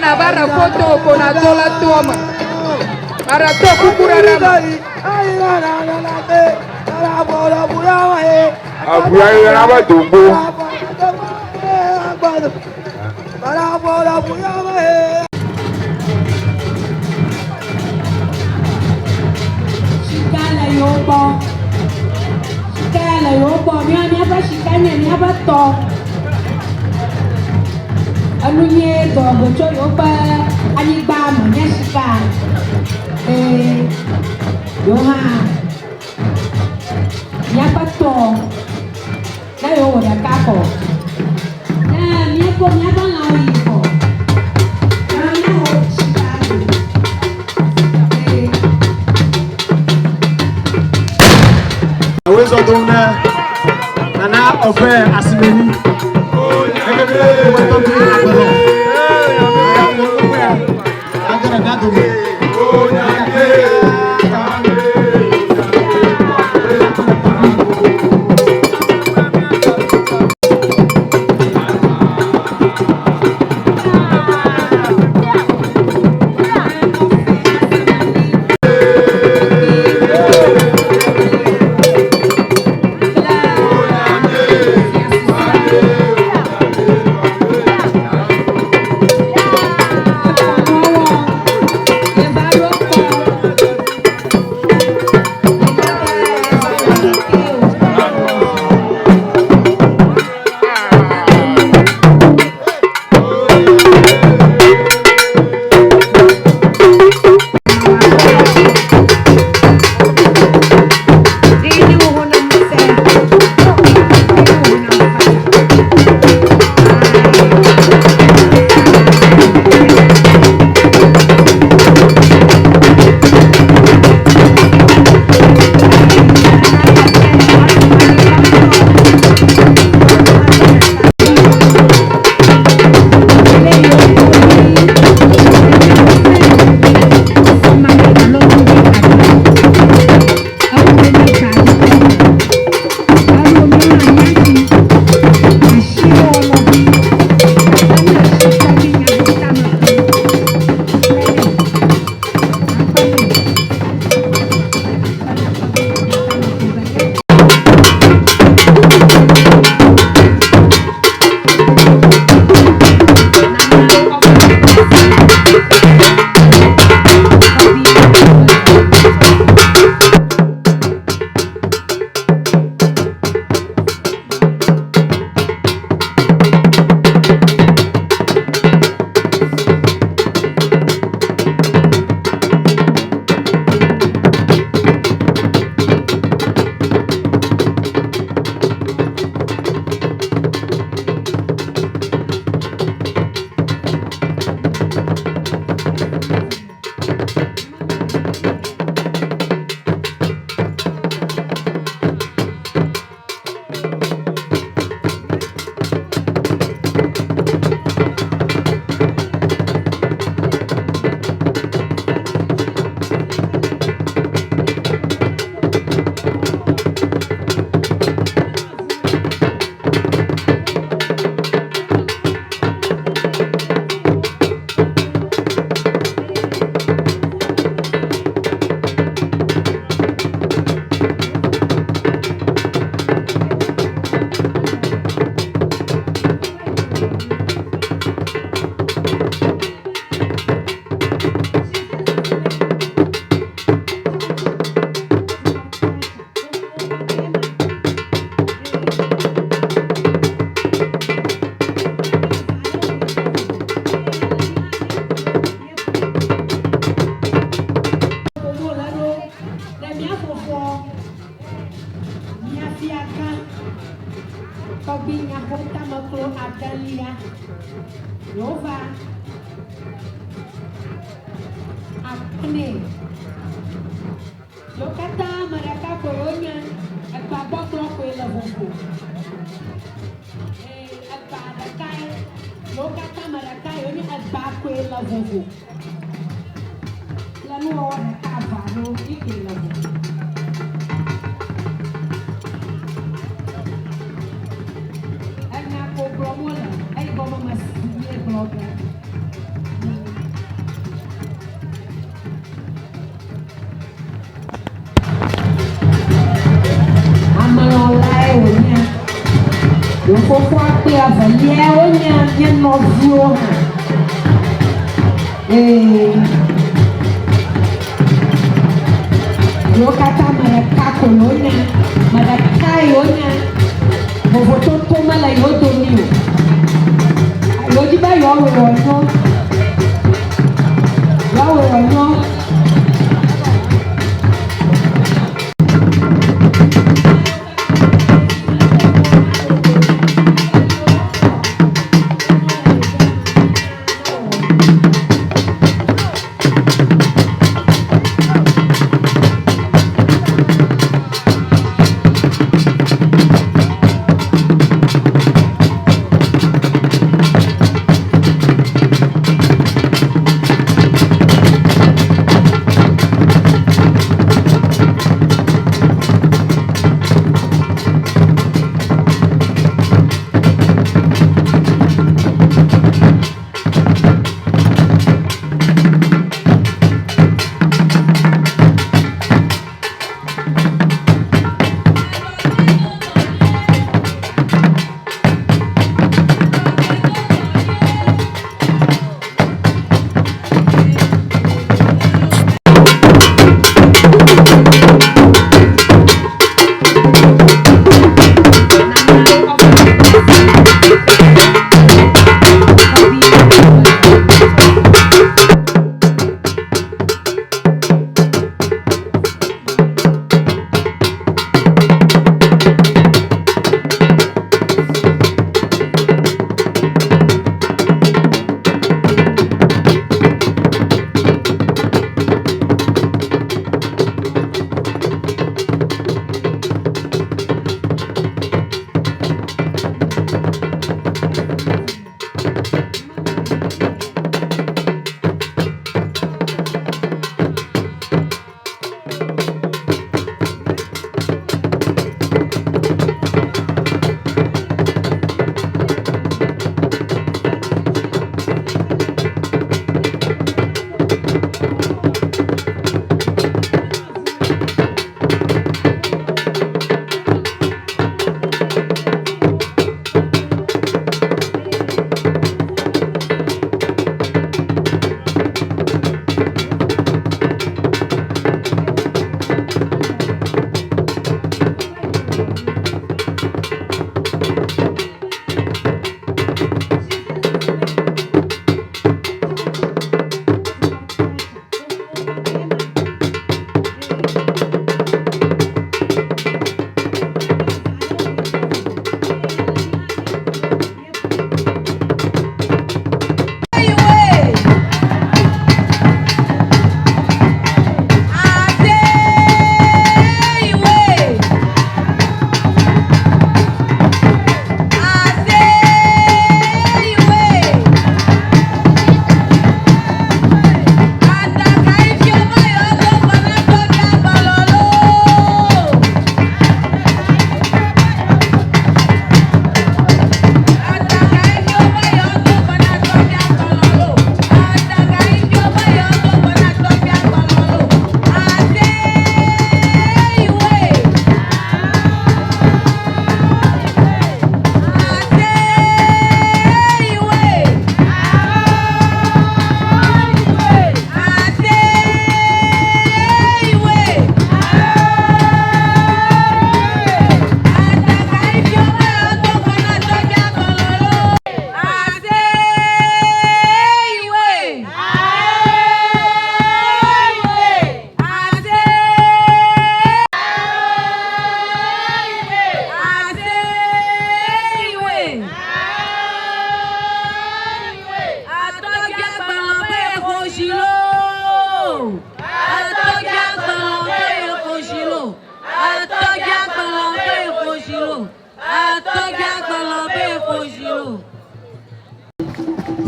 Na va ɖe foto ko na do le toa me. Aɖe to kuku ɖe ɖe me. Abuya yɛrɛ bɛ dogbo. Sika le yewo gbɔ. Sika ya le yewo gbɔ. Míawo míaƒe sika nye míaƒe tɔ. Enu nyuie dɔ go tso yewoƒe anyigba me nye sika. Ee, yewo hã míaƒe tɔ ne yewowɔ ɖeka kɔ. Ne míekɔ míaƒe lãwo yi kɔ. Ne míawɔ sika do. Ee. Awoe zɔ dom ne Nana Ɔfɛ Asimeni. Eke mi le ƒometɔ bi agbelɔ. Age ɖe mía dome. Yewo katã ame ɖeka koe wonye. Egba gbɔgblɔ koe le vovo. Ee, egba ɖekae. Yewo katã ame ɖekae wonye. Egba koe le vovo. Le nuwɔwɔ ɖeka eve alo yi koe le vovo. Enya ko gblɔm wole eyi gɔme mesi ye gblɔ ge. Yewo fofoa kple evelia wonye mía nɔviwo hã. Ee, yewo katã ame ɖeka ko yewonye, ame ɖeka yewonye. Vovototo mele yewo dome o. Yewodi be yewoawɔe wòanyo. Yewoawɔe wòanyo.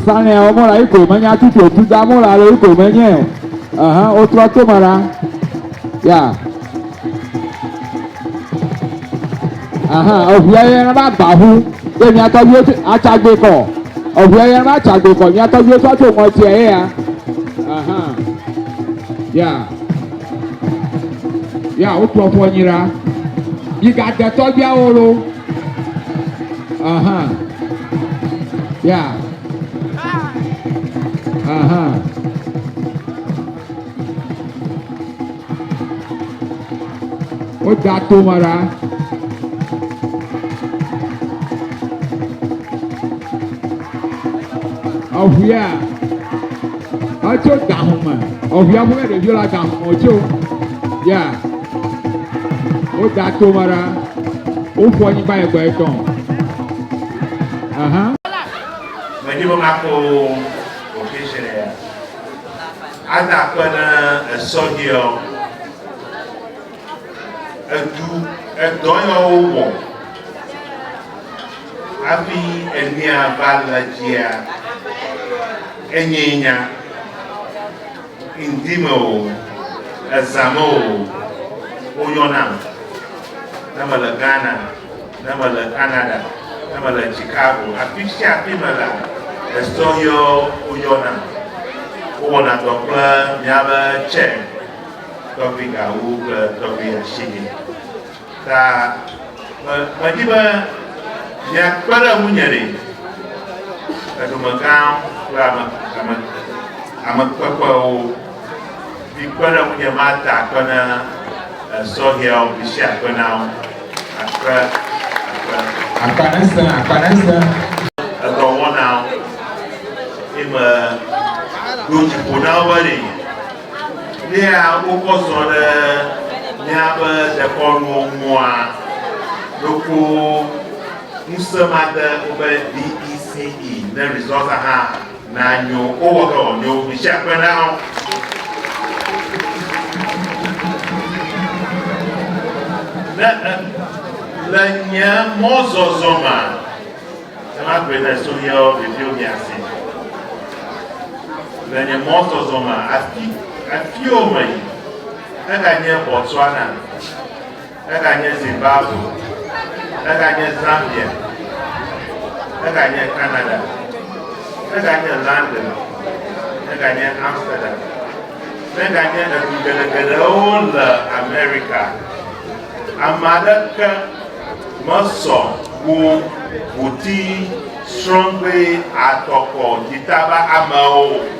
Sanɛ o mɔla iko menya tutu o tuta mɔla le iko menye o. Ahan o trɔ to me la. Ya. Ahan eʋua yɛ va gba ʋu ye miatɔgbuiwo tse atsagbe kɔ. Eʋua yɛ va atsagbe kɔ miatɔgbuiwo trɔ tso ŋɔtia ye ya. Ahan. Ya. Ya wotrɔ ƒu anyi ɖa. Yi gade tɔgbuiawo lo. Aha. Ya. Aha. Woda tome ɖa. Eʋuia etso gaxɔme. Eʋuia ƒe ɖeviwo le gaxɔme wotso. Ya. Woda tome ɖa. Woƒu anyigba yi gbe etɔ̃. Aha. Medi be mako occasion ya ada akpe ne esɔhɛwo. Edu edɔ yawo wɔ hafi enia va le dzia enye nya. Ŋdi me o, ezã me o, woyɔnam. Ne mele Ghana, ne mele Canada, ne mele Chicago, afi sia afi melea, esɔhɛwo woyɔnam. Wowɔna dɔ kple míabe chair, Tɔgbui Gawu kple Tɔgbui Ashigne. Ta me, medi be miakpe ɖe ŋunye ɖe. Eɖumegãwo kple ame, ame, amekpekpewo, mikpe ɖe ŋunye mada akpe na esɔhɛawo, misi akpe na wo. Akpe, akpe. Akpa ne sẽ, akpa ne sẽ. Edɔwɔnawo, ye me ɖo dzi ƒo na wo be ɖe. Nea wokɔ zɔ ɖe míaƒe dekɔnuwo ŋua, ɖoko ŋusẽ made wobe BECE ne results hã nanyo. Wowɔ ke wònyo. Misi akpe na wo. Ne le nye mɔzɔzɔ mea, ne magblɔe ne sohɛwo ɖeviwo miase. Le nye mɔzɔzɔ me afi afiwo meyi, eganye Botswana, eganye Zimbabwe, eganye Zambia, eganye Canada, eganye London, eganye Amsterdam, neganye edu geɖegeɖewo le Amerika, ame aɖeke mesɔ wu ʋuti srɔ̃gbe atɔkɔ dzitaba amewo.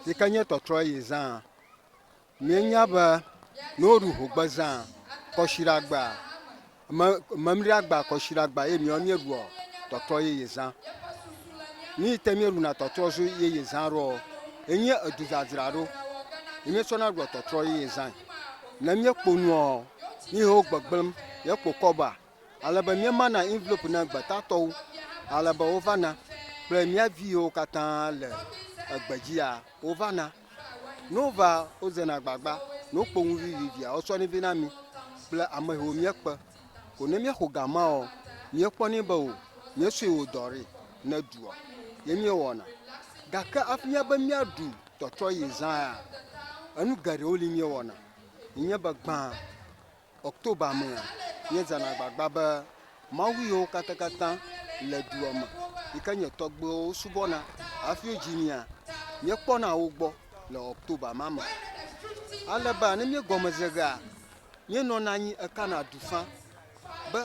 Yi ke nye tɔtrɔ yi zã. Míenya be ne woɖu hogbezã kɔsiɖagbea, me, memliagbea kɔsiɖagbea ye míawo míeɖua tɔtrɔ yeye zã. Nu yi te míeɖuna tɔtrɔ zu yeye zã ɖoa, enye edudzadzraɖo ye míetsɔna ɖua tɔtrɔ yeye zãe. Ne míekpo nua, nu yiwo gbegblẽm ye kpo kɔba ale be míemana envelope na gbetatɔwo ale be wovana kple mía viwo katã le egbedzia wovana. Ne wova wozena agbagba ne wokpo nu vivivia wotsɔnɛ vɛ na mí kple ame yiwo míekpe. Ko ne míexo ga mawoa, míekpɔnɛ be o míesɔe wɔ dɔ ɖi ne dua ye míewɔna. Gake hafi míabe míaɖu tɔtrɔyi zã ya, enu geɖewo li míewɔna. Yi nye be gbã, October mea, míedzena agbagba be Mawu yiwo katãkatã le dua me yi ke nye tɔgbuiwo subɔna hafi wodzi mía, míekpɔna wo gbɔ le October ma me. Ale be ne míegɔme ze gea, míenɔna anyi ekana du fã be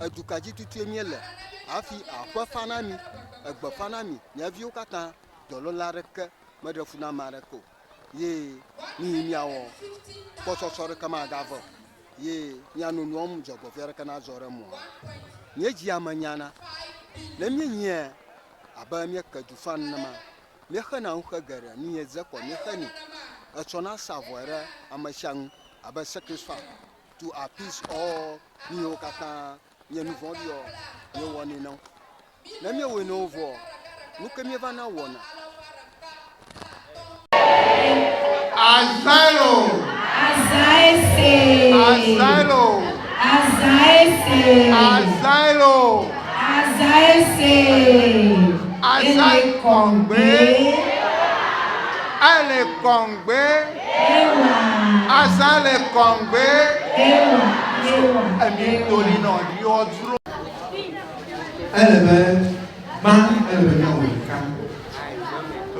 edu ka dzi tutue míele hafi aƒe fa na mí, egbe fa na mí, mía viwo katã dɔléle aɖeke meɖe fu na ame aɖeke o ye nu yi míawɔ kpɔsɔsɔ ɖeke magave o ye míano nua mu dzɔgbevɔ̃e aɖeke nazɔ ɖe mɔa. Míedzi ame nyana. Ne míenyiɛ abe míeke du fa nenema, míexena nuxe geɖe, nu yi dze kɔ míexenɛ. Etsɔna sa vɔe ɖe ame sia ŋu abe sacrifice to appease all nu yiwo katã nye nu vɔ̃ɖiɔ, míewɔnɛ na wo. Ne míewɔe na wo vɔa, nu ke míeva na wɔna. Asylum. Azaese. Asylum. Azaese. Asylum. Azaese. Azai kɔngbe. Ele kɔngbe. Ewa. Azan le kɔngbe. Ewa. Ewa. Emi toli nɔ yɔ dro. Ele be gbã ele be míawɔ ɖeka.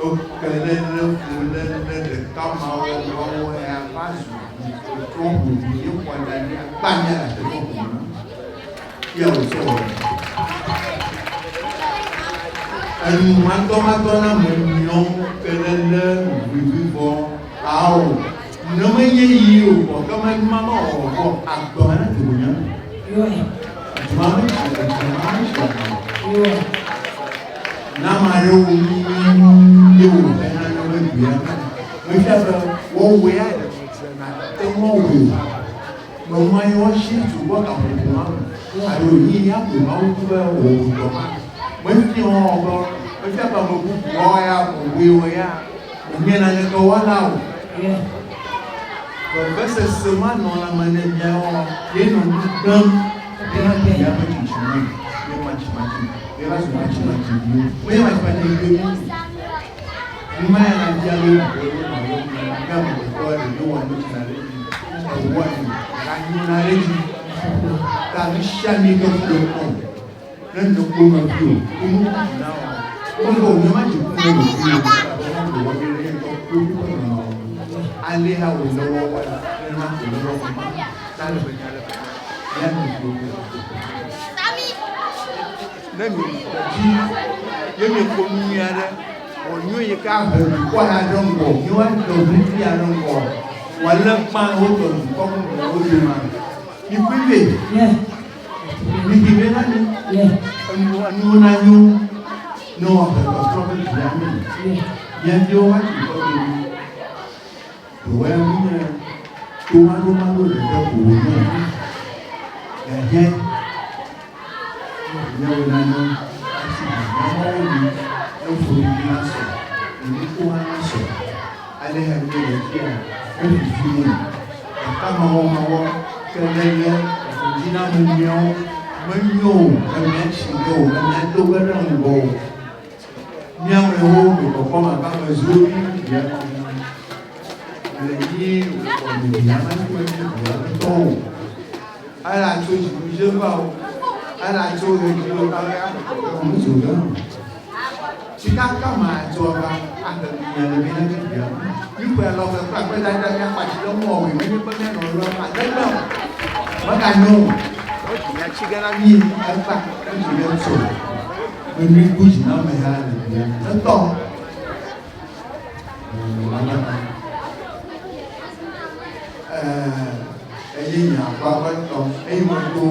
Ekeléle, fuléle, ɖekamawɔwɔ ya va zu ʋutrɔ ʋuʋu míexɔ da ɖi akpa mía le teƒe o. Ya wòtsɔ wɔ. Enu matɔmatɔ na ame nyɔ ke ɖe lé ʋuʋuivɔ ao. Ne menye yi o kɔ ke me numa ma wɔwɔ kɔ agbe ma na dzobo nya. Duma me tsi duma me tsi agbe. Na ame aɖewo nu ye wò hena ne be dua me. Mefia be wɔwɔe ya ɖe na te ŋu awɔe o. Menɔa anyi woasi dukɔ gaƒoƒo ma me alo ɣeyiɣi ya koe Mawu di be wòwɔ dɔ ma. Mefia wɔ be mefia be ame bubuawo ya wɔwɔe wɔ ya menye naneke wɔla o. Vevesese manɔ lãme ne míawo ye nɔ nu gblẽm hena dua ƒe tsitsi me. Míe matsimatsi, míeva zu matsimatsiviwo. Menye matsimatsiviwo míenye o. Numa ya na bia be wòle nɔ yɔm na be amegbetɔ ɖeviwo wɔa nu tsina ɖe edzi, ewoa nu ganyona ɖe edzi. Ta nu sia nu yi ke fu ɖe kpɔm ne nekpɔ nɔvi o, wome ku dzi na wò. Wome wò ma dzi ku ne ɖokuiwò elabe ne wò wɔ ɖe ŋutɔ ɖokui ƒe nɔnɔme nu. Ale ya wòle wɔwɔ la, nenema ko wòle wɔwɔ ma. Ta le be nya le be mía nɔviwo kple Ne mi dzi ye mi kpɔ nu nyui aɖe, wɔ nyui yi ke ahe dukɔ ya ɖe ŋgɔ, mi wa dɔ vevi ya ɖe ŋgɔ, wòalé gbã wotɔ dukɔ bubuwo dome. Mi kpɔe vɛ. Mi ɖi vɛ na mi. Enu enuwo nanyo ne woahe tɔtrɔ be dua me. Mia viwo va tsi kɔ domi. Ɖewoe menye tomaɖomaɖo ɖeɖe ko wònye o. Hiahiãe. Míawɔe nane hafi hiahiã mawo li ne ƒoɖiɖi nasɔ, ne nuƒo hã nasɔ. Ale ya míele fia mevivi o. Ɖekamawɔmawɔ ke léle evodziname míawo menyo o, be míatsi ge o, be míado ge ɖe ŋgɔ o. Míamewo me kpɔkpɔm abe amedzrowo míeɖia le nyuie wòkpɔ ɖevia menye ɖevia ŋutɔ o. Ela tso dziƒo va o, ela tso ɣedzi o, ŋutsu ge o. Tsikaka ma adzɔ va ahe dunya le mía ɖevia me. Míƒoe alɔme kple akpedada míaxɔ atsi ɖe ŋuwɔ wòe menye be míanɔ lɔ adegbe o. Meganyo o. Wodzinya tsi ge na mí ekpa, wodzi ge tso. Menui ku dzi na ame ya le dua me. Etɔ. Eye nye akpa ƒe tɔ. Eye meto.